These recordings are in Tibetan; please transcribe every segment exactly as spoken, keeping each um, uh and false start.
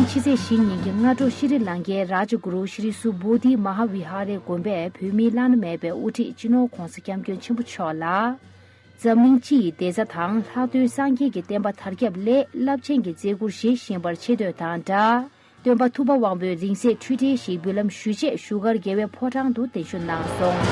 ཕྱི་ཚེས་བཞི་ཉིན་གྱི་སྔ་དྲོ་ཤྲི་ལང་ཀའི་རཱ་ཇ་གུ་རུ་ཤྲི་སུ་བོ་དྷི་མ་ཧཱ་བི་ཧཱ་རའི་དགོན་པས་བོད་མིའི་བླ་ན་མེད་པའི་དབུ་ཁྲིད་སྤྱི་ནོར་༧གོང་ས་༧སྐྱབས་མགོན་ཆེན་པོ་མཆོག་ལ། འཛམ་གླིང་སྤྱི་ཡི་བདེ་རྩ་དང་ལྷག་དོན་སངས་རྒྱས་ཀྱི་བསྟན་པ་དར་ཁྱབ་སླད་རླབས་ཆེན་གྱི་མཛད་ཁུར་བཞེས་བཞིན་པར་ཆེ་བསྟོད་དང་སྦྲགས། སྟོན་པ་ཐུབ་པ་དབང་པོའི་རིང་བསྲེལ་འཕྲུལ་འཕྲིན་ཞིག་འབུལ་ལམ་ཞུ་ཆེད་བཞུགས་སྒར་རྒྱལ་བའི་ཕོ་བྲང་དུ་གདན་ཞུ་གནང་སོང་།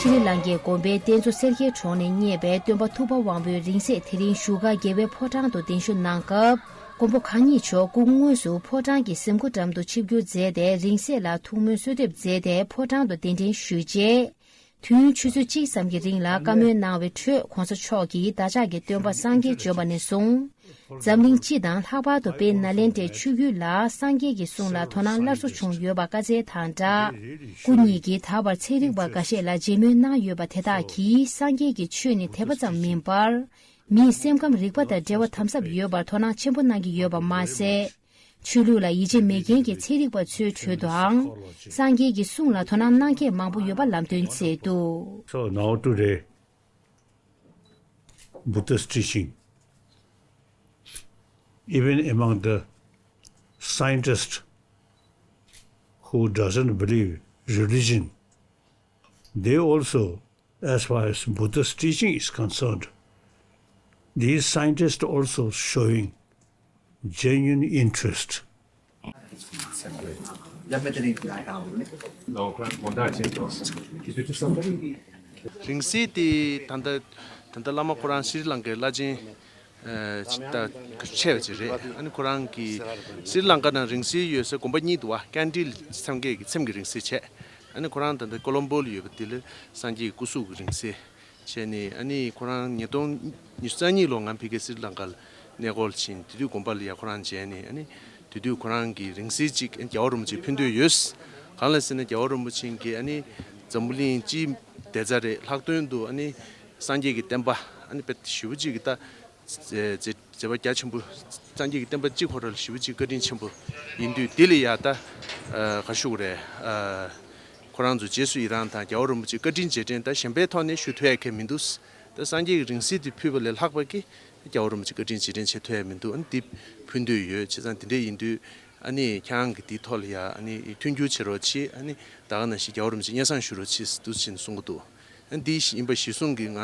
ཤྲི་ལང་ཀའི་དགོན་པའི་རྟེན་གཙོ་སེར་སྐྱའི་གྲོང་ནས་རྙེད་པའི་སྟོན་པ་ཐུབ་པ་དབང་པོའི་རིང་བསྲེལ་དེ་རིང་བཞུགས་སྒར་རྒྱལ་བའི་ཕོ་བྲང་དུ་གདན་ཞུ་གནང་སྐབས། མགོན་པོ་གང་ཉིད་མཆོག་སྐུ་དངོས་སུ་ཕོ་བྲང་གི་གཟིམ་སྒོ་འགྲམ་དུ་ཆིབས་བསྒྱུར་མཛད་དེ་རིང་བསྲེལ་ལ་ཐུགས་སྨོན་གསོལ་འདེབས་མཛད་དེ་ཕོ་བྲང་དུ་གདན་འདྲེན་ཞུས་རྗེས། དུས་ཡུན་ཆུ་ཚོད་གཅིག་ཙམ་གྱི་རིང་ལ་བཀའ་མོལ་གནང་བའི་ཁྲོད་༧གོང་ས་མཆོག་གིས་བདག་ཅག་གི་སྟོན་པ་སངས་རྒྱས་བྱོན་པ་ནས་བཟུང་། འཛམ་གླིང་སྤྱི་དང་ལྷག་པར་དུ་དཔལ་ནཱ་ལེནྡྲའི་ཆོས་བརྒྱུད་ལ་སངས་རྒྱས་ཀྱི་གསུང་ལ་དོ་སྣང་སླར་གསོ་བྱུང་ཡོད་པ་བཀའ་སྩལ་དང་སྦྲགས། སྐུ་ཉིད་ཀྱིས་ད་བར་ཚན་རིག་པ་འགའ་ཤས་ལ་མཇལ་མོལ་གནང་ཡོད་པ་དེ་དག་གིས་སངས་རྒྱས་ཀྱི་ཆོས་ནི་དད་པ་ཙམ་མིན་པར། མིའི་སེམས་ཁམས་རིག་པ་དང་འབྲེལ་བ་དམ་ཟབ་ཡོད་པར་དོ་སྣང་ཆེན་པོ་གནང་གི་ཡོད་པ་མ་ཟད། ཆོས་ལུགས་ལ་ཡིད་ཆེས་མེད་མཁན་གྱི་ཚན་རིག་པ་ཚོའི་ཁྲོད་དུའང་། སངས་རྒྱས་ཀྱི་གསུང་ལ་དོ་སྣང་གནང་མཁན་མང་པོ་ཡོད་པ་ལམ་སྟོན་མཛད་འདུག། So now today, Buddha's teaching, even among the scientists who doesn't believe religion, they also, as far as Buddha's teaching is concerned, these scientists also showing genuine interest. རིང་བསྲེལ་དེ་ད་ལྟ་ད་ལྟ་བླ་མ་ཁོ་རང་ཤྲི་ལང་ཀའི་བླ་ཆེན་ཅིག་ད་ཆེ་བ་ཅིག་རེད། ཨ་ནི་ཁོ་རང་གི་ཤྲི་ལང་ཀ་ནང་རིང་བསྲེལ་ཡོད་སའི་དགོན་པ་གཉིས་འདུག་བ། ཀན་ཊིལ་སེམས་བསྐྱེད་ཀྱི་སེམས་ཀྱི་རིང་བསྲེལ་བྱས། ཨ་ནི་ཁོ་རང་ད་ལྟ་ཀོ་ལོམ་བོ་ལ་ཡོད་པ་དེ་ལ་སངས་རྒྱས་ཀྱི་སྐུ་གཟུགས་ཀྱི་རིང་བསྲེལ་བྱས་ནས། ཨ་ནི་ཁོ་རང་ཉིས་སྟོང་ཉི་ཤུ་རྩ་གཉིས་ལོ་ང་ཕ་གིར་སི་རི་ལང་ཀར་གནས་སྐོར་ཕྱིན། དེ་དུས་དགོན་པ་ལ་ཡ་ཁོ་རང་མཇལ་ནས། ཨ་ནི་དེ་དུས་ཁོ་རང་གི་རིང་བསྲེལ་གཅིག་རྒྱལ་བ་རིན་པོ་ཆེ་ཕུལ་འདོད་ཡོད། གང་ལ་ཟེར་ན་རྒྱལ་བ་རིན་པོ་ཆེ་གིས་ཨ་ནི་འཛམ་བུ་གླིང་སྤྱིའི་བདེ་རྩ་རེད། ལྷག་དོན་དུ་ཨ་ནི་སངས་རྒྱས་ཀྱི་བསྟན་པ་ཨ་ནི་དཔེ་ཞེ་པོ་ཅིག་གི་ད་མཛད་མཛད་པ་རྒྱ་ཆེན་པོ། སངས་རྒྱས་ཀྱི་བསྟན་པ་སྤྱི་ཁོ་རང་ལ་ཞེ་པོ་ཅིག་བཀའ་དྲིན་ཆེན་པོ་ཡིན་དུས། དེ་ལ་ཡ་ད་ག་ཞུ་དགོས་རེད། ཁོ་རང་ཚོ་རྗེས་སུ་ཡི་རང་དང་རྒྱལ་བ་རིན་པོ་ཆེ་བཀའ་དྲིན་རྗེས་དྲན་ད་གཞན་པའི་ཐོག་ནས་ཞུ་ཐུབ་ཡ་གང་མི་འདུག། ད་སངས་རྒྱས་ཀྱི་རིང་བསྲེལ་དེ་ཕུལ་བ་ལས་ལྷག་པ་གི་རྒྱལ་བ་རིན་པོ་ཆེ་བཀའ་དྲིན་རྗེས་དྲན་བྱེད་ཐུབ་ཡ་མི་འདུག། ཨ་ནི་འདི་ཕུལ་འདོད་ཡོད། བྱས་ཙང་དེ་འདྲ་ཡིན་དུས་ཨ་ནི་ཁྱེད་རང་གིས་འདིའི་ཐོག་ལ་ཡ་ཨ་ནི་མཐུན་འགྱུར་བྱེད་རོགས་གྱིས། ཨ་ནི་ད་ག་ནང་བཞིན་རྒྱལ་བ་རིན་པོ་ཆེ་སྙན་སེང་ཞུ་རོགས་གྱིས་འདུག་ཅེས་གསུང་གི་འདུག། ཨ་ནི་འདི་ཡིན་པ་གཞིར་བཟུང་གིས་ང་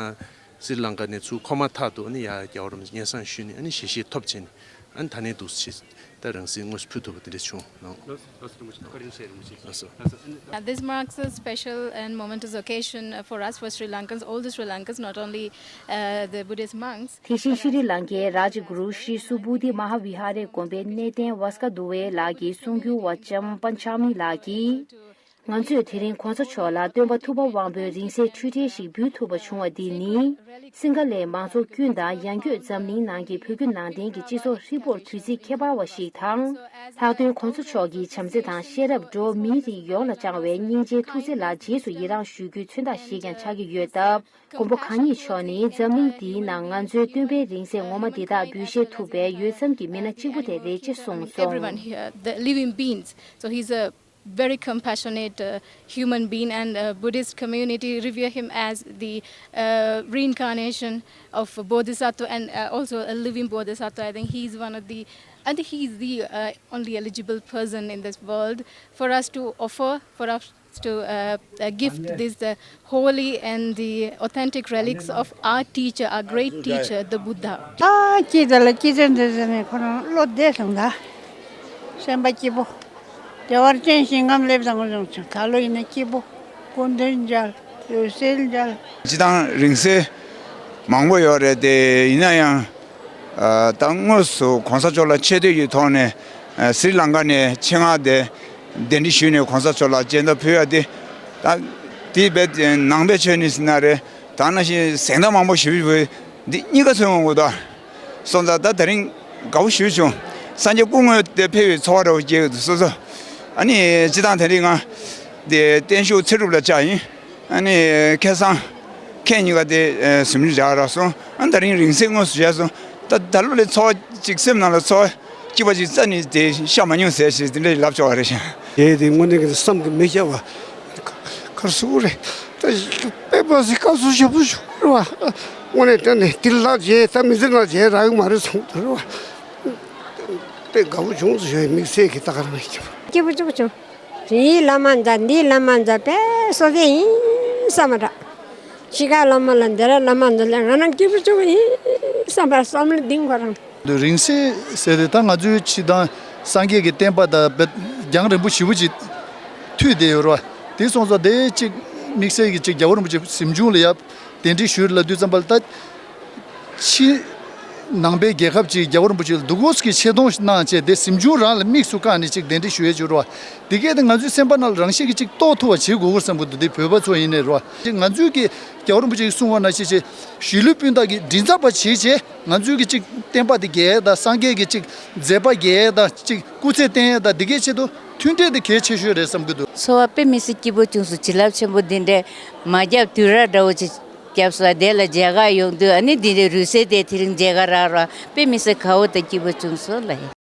སི་རི་ལང་ཀ་ནས་ཚུར་འཁོར་མ་ཐག་ཏུ་ཨ་ནི་ཡ་རྒྱལ་བ་རིན་པོ་ཆེ་སྙན་སེང་ཞུས་ནས། ཨ་ནི་ཞལ་བཞེས་ཐོབ་བྱས་ནས། ཨ་ནི་ད་ནས་འདུག་ཅེས། ད་རིང་བསྲེལ་དངོས་སུ་ཕུལ་ཐུབ་པ་དེ་འདྲ་བྱུང་། ལགས་སོ། ལགས་སོ། རིན་པོ་ཆེ་བཀའ་དྲིན་ཆེ། རིན་པོ་ཆེ། ལགས་སོ། Uh, this marks a special and momentous occasion, uh, for us, for Sri Lankans, all the Sri Lankans, not only, uh, the Buddhist monks. དེ་བཞིན་ཤྲི་ལང་ཀའི་རཱ་ཇ་གུ་རུ་ཤྲི་སུ་བོ་དྷི་མ་ཧཱ་བི་ཧཱ་རའི་དགོན་པའི་གནས་བརྟན་ཝཱ་སྐ་དུ་ཝེ་ལགས་ཀྱི་གསུང་སྒྱུར་བ་ལྕམ་པན་ཆ་མི་ལགས་ཀྱིས། ང་ཚོས་དེ་རིང་༧གོང་ས་མཆོག་ལ་སྟོན་པ་ཐུབ་པ་དབང་པོའི་རིང་བསྲེལ་འཕྲུལ་འཕྲིན་ཞིག་འབུལ་ཐུབ་པ་བྱུང་བ་འདི་ནི། སིང་ག་ལའི་མང་ཚོགས་ཀུན་དང་ཡང་སྐྱོད་འཛམ་གླིང་ནང་གི་བོད་བརྒྱུད་ནང་བསྟན་གྱི་སྤྱི་ཚོགས་ཧྲིལ་པོར་དུས་ཚིགས་ཁྱད་པར་བ་ཞིག་དང་། ལྷག་དོན་༧གོང་ས་མཆོག་གི་བྱམས་བརྩེ་དང་ཤེས་རབ་འགྲོ་བ་མིའི་རིགས་ཡོངས་ལ་བཅངས་པའི་སྙིང་རྗེའི་ཐུགས་བརྩེ་ལ་རྗེས་སུ་ཡི་རང་ཞུ་རྒྱུའི་མཚོན་རྟགས་ཤིག་ཀྱང་ཆགས་ཀྱི་ཡོད་སྟབས། མགོན་པོ་གང་ཉིད་མཆོག་ནི་འཛམ་གླིང་འདིའི་ནང་ང་ཚོའི་སྟོན་པའི་རིང་བསྲེལ་ངོ་མ་འདི་དག་འབུལ་བཞེས་ཐུབ་པའི་འོས་འཚམ་གྱི་མི་སྣ་གཅིག་པུ་དེ་རེད་ཅེས་གསུངས་སོང་། Everyone here, the living beings. So he's a very compassionate, uh, human being, and, uh, Buddhist community revere him as the, uh, reincarnation of a bodhisattva and, uh, also a living bodhisattva. I think he's one of the, I think he's the, uh, only eligible person in this world for us to offer, for us to, uh, uh, gift this, uh, holy and the authentic relics of our teacher, our great teacher, the Buddha. ཨ་ཅི་ད་ལ་ཅི་ཙན་དེ་ཟེར་ནས་ཁོ་རང་བློ་བདེ་སོང་ད། སེམས་པ་སྐྱིད་པོ། བདེ་བར་ཅན་ཞིང་ཁམས་སླེབས་དང་བཟུང་ཚུལ་ད་ལོ་ཡིན་ན་སྐྱིད་པོ། སྐུ་མདུན་མཇལ། འོད་ཟེར་མཇལ། སྤྱི་དང་རིང་བསྲེལ་མང་པོ་ཡོད་རེད་དེ། ཡིན་ན་ཡང་ཨ་ད་དངོས་སུ་གོང་ས་མཆོག་ལ་ཆེ་བསྟོད་ཀྱི་ཐོག་ནས་ཨ་སི་རི་ལང་ཀ་ནས་ཆེད་མངགས་ཏེ་གདན་འདྲེན་ཞུས་ནས་གོང་ས་མཆོག་ལ་མཇལ་འདོན་ཕུལ་ཡ་དེ། ད་དེ་བས་ནང་པའི་ཆོས་ནི་ཟེར་ན་རེད། ད་ནང་བཞིན་གཟེངས་རྟགས་མང་པོ་ཞུ་བའི་འདི་གཉིས་ཀ་མཚོན་འོང་གི་འདུག། སོང་ཙང་ད་དེ་རིང་དགའ་པོ་ཞེ་པོ་བྱུང་། སངས་རྒྱས་སྐུ་དངོས་དེ་ཕེབས་པའི་ཚོར་བ་འདྲ་བོ་སྐྱེ་གི་འདུག་སོ་སོ། ཨ་ནི་སྤྱི་བཏང་དེ་རིང་ང་དེ་བརྟན་བཞུགས་ཚེ་སྒྲུབ་ལ་བཅར་ཡིན། ཨ་ནི་ཁ་སང་ ཁྱེད་གཉིས་ཀ་དེ་ཨ་ཟིན་བྲིས་རག་རག་སོང་། ཨ་ད་རིང་རིང་བསྲེལ་དངོས་སུ་བྱས་སོང་། ད་ད་ལོ་ལས་ཚོར་བ་ཅིག་སེམས་ནང་ལ་ཚོར་བ་སྐྱིད་པ་ཅིག་རྩ་ནས་དེ་ཤར་མ་མྱོང་ཟེར་ཞེས་དེ་འདྲ་ལབ་ཆོག་པ་རེད་ཤག་དེ་དེ་དངོས་གནས་ཀྱི་བསམ་གྱིས་མི་ཁྱབ་པ། ག་རེ་ཟེར་དགོས་རེད། ད་དཔེ་མ་སྲིད་སྐབས་སུ་ཞབས་སུ་ཞུ་དགོས་རེད་བ། དངོས་གནས་དྲང་གནས་དེ་ལ་རྗེས་ད་མི་ཚེ་ནང་རྗེས་རག་གི་མ་རེད་བསམ་གྱི་འདུག་རེད་བ། དཔེ་དགའ་པོ་བྱུང་ཟེར་ཞུ་ཡ་དམིགས་བསལ་གྱི་ད་ག་རང་ཡིན་གྱི། སྐྱིད་པོ་ཅིག་བྱུང་། རེད། ལམ་མ་འཛེགས་འདི་ལམ་མ་འཛེགས་དཔེ་སོ་སོ་ཡིན་བསམ་པ་འདྲ། ཕྱི་ཁ་ལམ་མ་ལ་འདི་ར་ལམ་མ་འཛེགས་ལ་ང་རང་སྐྱིད་པོ་ཅིག་ཡིན་བསམ་པ་བསམ་བློ་གཏིང་ཁོ་རང་། རིང་བསྲེལ་ཟེར་དེ་ད་ང་ཚོའི་ཕྱི་དང་སངས་རྒྱས་ཀྱི་བསྟན་པ་དང་རྒྱང་རིང་པོ་ཞེ་པོ་ཅིག་མཐུད་བསྡད་ཡོད་རེད་བ། དེ་སོང་ཙང་དེ་གཅིག་དམིགས་བསལ་གྱི་གཅིག་རྒྱལ་བ་རིན་པོ་ཆེ་གཟིམ་ཆུང་ལ་ཡ་གདན་འདྲེན་ཞུས་ལབ་དུས་ཙམ་པ་ལ་ད། ཕྱི་ནང་པའི་རྒྱལ་ཁབ་ཅིག་རྒྱལ་བ་རིན་པོ་ཆེ་ལ་འདུ་འགོད་ཀྱི་ཆེ་མཐོང་གནང་བྱས་དེ་གཟིམ་ཆུང་རང་ལ་དམིགས་སུ་བཀར་ནས་ཅིག་གདན་འདྲེན་ཞུ་ཡས་བྱུང་རེད་བ། དེ་གས་དེ་ང་ཚོའི་སེམས་པ་ནང་ལ་རང་བཞིན་གྱིས་ཅིག་རྟོགས་ཐུབ་པ་བྱེད་དགོས་ཀྱི་རེད་བསམ་གྱི་འདུག་དེ་བོད་པ་ཚོ་ཡིན་ནའི་རེད་བ། ང་ཚོའི་གི་རྒྱལ་བ་རིན་པོ་ཆེས་གསུངས་པ་ནང་བཞིན་བྱས་གཞིས་ལུས་སྤུན་ཟླ་གི་མགྲིན་ཚབ་པ་བྱེད་བྱས་ང་ཚོའི་གི་ཅིག་བསྟན་པ་དེ་རྒྱས་དང་སངས་རྒྱས་ཀྱི་ཅིག་མཛད་པ་རྒྱས་དང་ཅིག་སྐུ་ཚེ་བརྟན་དང་དེ་གའི་ཆེད་དུ་མཐུན་སྒྲིལ་དེ་གལ་ཆེ་ཤོས་རེད་བསམ་གྱི་འདུག་ཚོར་བ་དཔེ་མི་སྲིད་སྐྱིད་པོ་བྱུང་སོང་། བྱིན་རླབས་ཆེན་པོ་འདི་འདྲའི་མ་བརྒྱབ་དུས་རབས་འདྲ་བོ་ཅིག་སྐྱབས་སུ་དེ་ལ་མཇལ་ཁ་ཡོང་དུས་ཨ་ནི་འདི་འདྲའི་རུས་སེལ་དེ་དེ་རིང་མཇལ་ཁ་རག་ར་དཔེ་མི་སྲིད་དགའ་བོ་དང་སྐྱིད་པོ་བྱུང་སོང་ལ།